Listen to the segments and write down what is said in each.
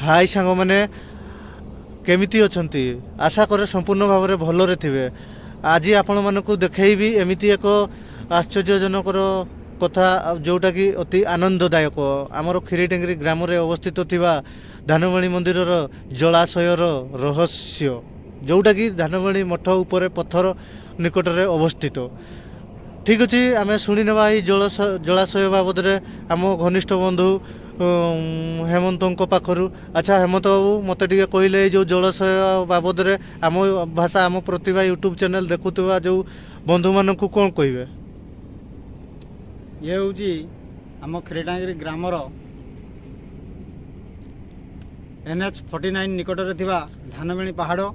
High ସାଙ୍ଗମାନେ, କେମିତି ଅଛନ୍ତି? ଆଶା କରେ ସମ୍ପୂର୍ଣ୍ଣ ଭାବରେ ଭଲରେ ଥିବେ। ଆଜି ଆପଣମାନଙ୍କୁ ଦେଖେଇବି ଏମିତି ଏକ ଆଶ୍ଚର୍ଯ୍ୟଜନକର କଥା, ଆଉ ଯେଉଁଟାକି ଅତି ଆନନ୍ଦଦାୟକ। ଆମର ଖିରିଟେଙ୍ଗରି ଗ୍ରାମରେ ଅବସ୍ଥିତ ଥିବା ଧାନବେଣୀ ମନ୍ଦିରର ଜଳାଶୟର ରହସ୍ୟ, ଯେଉଁଟାକି ଧାନବେଣୀ ମଠ ଉପରେ ପଥର ନିକଟରେ ଅବସ୍ଥିତ। ଠିକ୍ ଅଛି, ଆମେ ଶୁଣିନେବା ଏଇ ଜଳାଶୟ ବାବଦରେ ଆମ ଘନିଷ୍ଠ ବନ୍ଧୁ ହେମନ୍ତଙ୍କ ପାଖରୁ। ଆଚ୍ଛା ହେମନ୍ତ ବାବୁ, ମୋତେ ଟିକେ କହିଲେ, ଏଇ ଯେଉଁ ଜଳାଶୟ ବାବଦରେ ଆମ ଭାଷା ଆମ ପ୍ରତିଭା ୟୁଟ୍ୟୁବ୍ ଚ୍ୟାନେଲ୍ ଦେଖୁଥିବା ଯେଉଁ ବନ୍ଧୁମାନଙ୍କୁ କ'ଣ କହିବେ? ଇଏ ହେଉଛି ଆମ ଖିରିଟାଙ୍ଗିରି ଗ୍ରାମର NH 49 ନିକଟରେ ଥିବା ଧାନବେଣୀ ପାହାଡ଼,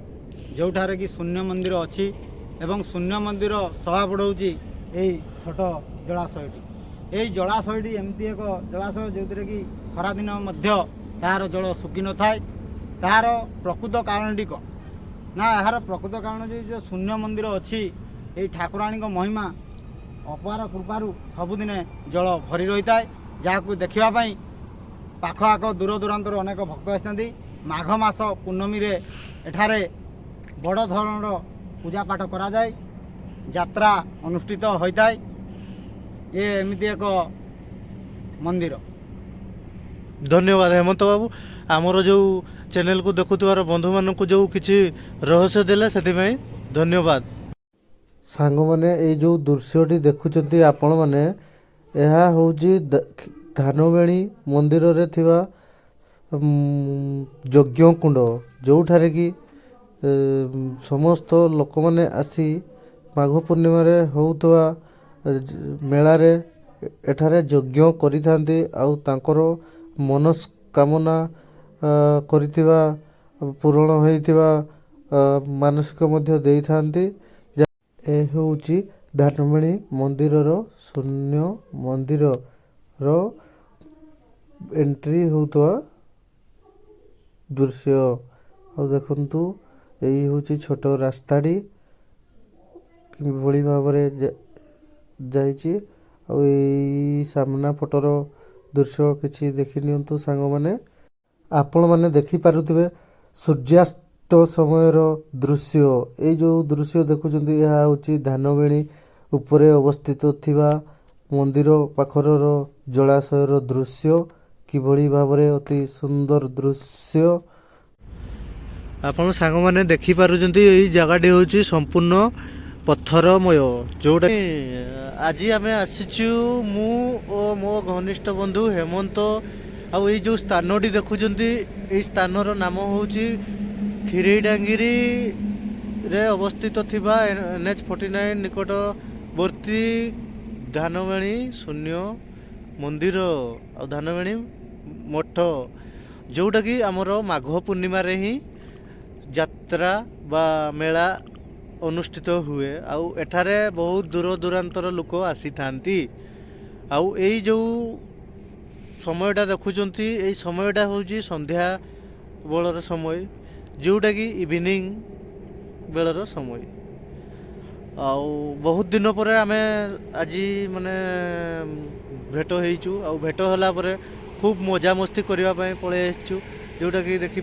ଯେଉଁଠାରେ କି ଶୂନ୍ୟ ମନ୍ଦିର ଅଛି ଏବଂ ଶୂନ୍ୟ ମନ୍ଦିର ଶୋଭା ବଢ଼ଉଛି ଏଇ ଛୋଟ ଜଳାଶୟଟି। ଏଇ ଜଳାଶୟଟି ଏମିତି ଏକ ଜଳାଶୟ, ଯେଉଁଥିରେ କି ଖରାଦିନ ମଧ୍ୟ ତାହାର ଜଳ ଶୁଖିନଥାଏ। ତାହାର ପ୍ରକୃତ କାରଣଟି କ'ଣ ନା, ଏହାର ପ୍ରକୃତ କାରଣ ଯେ ଯେଉଁ ଶୂନ୍ୟ ମନ୍ଦିର ଅଛି, ଏଇ ଠାକୁରାଣୀଙ୍କ ମହିମା ଅପାର କୃପାରୁ ସବୁଦିନେ ଜଳ ଭରି ରହିଥାଏ, ଯାହାକୁ ଦେଖିବା ପାଇଁ ପାଖ ଆଖ ଦୂର ଦୂରାନ୍ତରୁ ଅନେକ ଭକ୍ତ ଆସିଥାନ୍ତି। ମାଘ ମାସ ପୂର୍ଣ୍ଣମୀରେ ଏଠାରେ ବଡ଼ ଧରଣର ପୂଜାପାଠ କରାଯାଏ, ଯାତ୍ରା ଅନୁଷ୍ଠିତ ହୋଇଥାଏ। ଇଏ ଏମିତି ଏକ ମନ୍ଦିର। ଧନ୍ୟବାଦ ହେମନ୍ତ ବାବୁ, ଆମର ଯେଉଁ ଚ୍ୟାନେଲକୁ ଦେଖୁଥିବାର ବନ୍ଧୁମାନଙ୍କୁ ଯେଉଁ କିଛି ରହସ୍ୟ ଦେଲେ, ସେଥିପାଇଁ ଧନ୍ୟବାଦ। ସାଙ୍ଗମାନେ, ଏଇ ଯେଉଁ ଦୃଶ୍ୟଟି ଦେଖୁଛନ୍ତି ଆପଣମାନେ, ଏହା ହେଉଛି ଧାନବେଣୀ ମନ୍ଦିରରେ ଥିବା ଯଜ୍ଞ କୁଣ୍ଡ, ଯେଉଁଠାରେ କି ସମସ୍ତ ଲୋକମାନେ ଆସି ମାଘ ପୂର୍ଣ୍ଣିମାରେ ହେଉଥିବା ମେଳାରେ ଏଠାରେ ଯଜ୍ଞ କରିଥାନ୍ତି ଆଉ ତାଙ୍କର ମନସ୍କାମନା କରିଥିବା, ପୂରଣ ହୋଇଥିବା ମାନସିକ ମଧ୍ୟ ଦେଇଥାନ୍ତି। ଏ ହେଉଛି ଧାନବେଣୀ ମନ୍ଦିରର ଶୂନ୍ୟ ମନ୍ଦିରର ଏଣ୍ଟ୍ରି ହେଉଥିବା ଦୃଶ୍ୟ। ଆଉ ଦେଖନ୍ତୁ, ଏଇ ହେଉଛି ଛୋଟ ରାସ୍ତାଟି କିଭଳି ଭାବରେ ଯାଇଛି। ଆଉ ଏଇ ସାମ୍ନା ପଟର ଦୃଶ୍ୟ କିଛି ଦେଖି ନିଅନ୍ତୁ ସାଙ୍ଗମାନେ। ଆପଣମାନେ ଦେଖିପାରୁଥିବେ ସୂର୍ଯ୍ୟାସ୍ତ ସମୟର ଦୃଶ୍ୟ। ଏଇ ଯେଉଁ ଦୃଶ୍ୟ ଦେଖୁଛନ୍ତି, ଏହା ହେଉଛି ଧାନବେଣୀ ଉପରେ ଅବସ୍ଥିତ ଥିବା ମନ୍ଦିର ପାଖରର ଜଳାଶୟର ଦୃଶ୍ୟ। କିଭଳି ଭାବରେ ଅତି ସୁନ୍ଦର ଦୃଶ୍ୟ ଆପଣ ସାଙ୍ଗମାନେ ଦେଖିପାରୁଛନ୍ତି। ଏଇ ଜାଗାଟି ହେଉଛି ସମ୍ପୂର୍ଣ୍ଣ ପଥରମୟ, ଯୋଉଟା ଆଜି ଆମେ ଆସିଛୁ, ମୁଁ ଓ ମୋ ଘନିଷ୍ଠ ବନ୍ଧୁ ହେମନ୍ତ। ଆଉ ଏଇ ଯେଉଁ ସ୍ଥାନଟି ଦେଖୁଛନ୍ତି, ଏଇ ସ୍ଥାନର ନାମ ହେଉଛି ଖିରେଇଡାଙ୍ଗିରିରେ ଅବସ୍ଥିତ ଥିବା NH 49 ନିକଟବର୍ତ୍ତୀ ଧାନବେଣୀ ଶୂନ୍ୟ ମନ୍ଦିର ଆଉ ଧାନବେଣୀ ମଠ, ଯେଉଁଟାକି ଆମର ମାଘ ପୂର୍ଣ୍ଣିମାରେ ହିଁ ଯାତ୍ରା ବା ମେଳା ଅନୁଷ୍ଠିତ ହୁଏ ଆଉ ଏଠାରେ ବହୁତ ଦୂର ଦୂରାନ୍ତର ଲୋକ ଆସିଥାନ୍ତି। ଆଉ ଏଇ ଯେଉଁ ସମୟଟା ଦେଖୁଛନ୍ତି, ଏଇ ସମୟଟା ହେଉଛି ସନ୍ଧ୍ୟା ବେଳର ସମୟ, ଯେଉଁଟାକି ଇଭିନିଂ ବେଳର ସମୟ। ଆଉ ବହୁତ ଦିନ ପରେ ଆମେ ଆଜି ମାନେ ଭେଟ ହେଇଛୁ ଆଉ ଭେଟ ହେଲା ପରେ ଖୁବ୍ ମଜାମସ୍ତି କରିବା ପାଇଁ ପଳେଇ ଆସିଛୁ, ଯେଉଁଟାକି ଦେଖି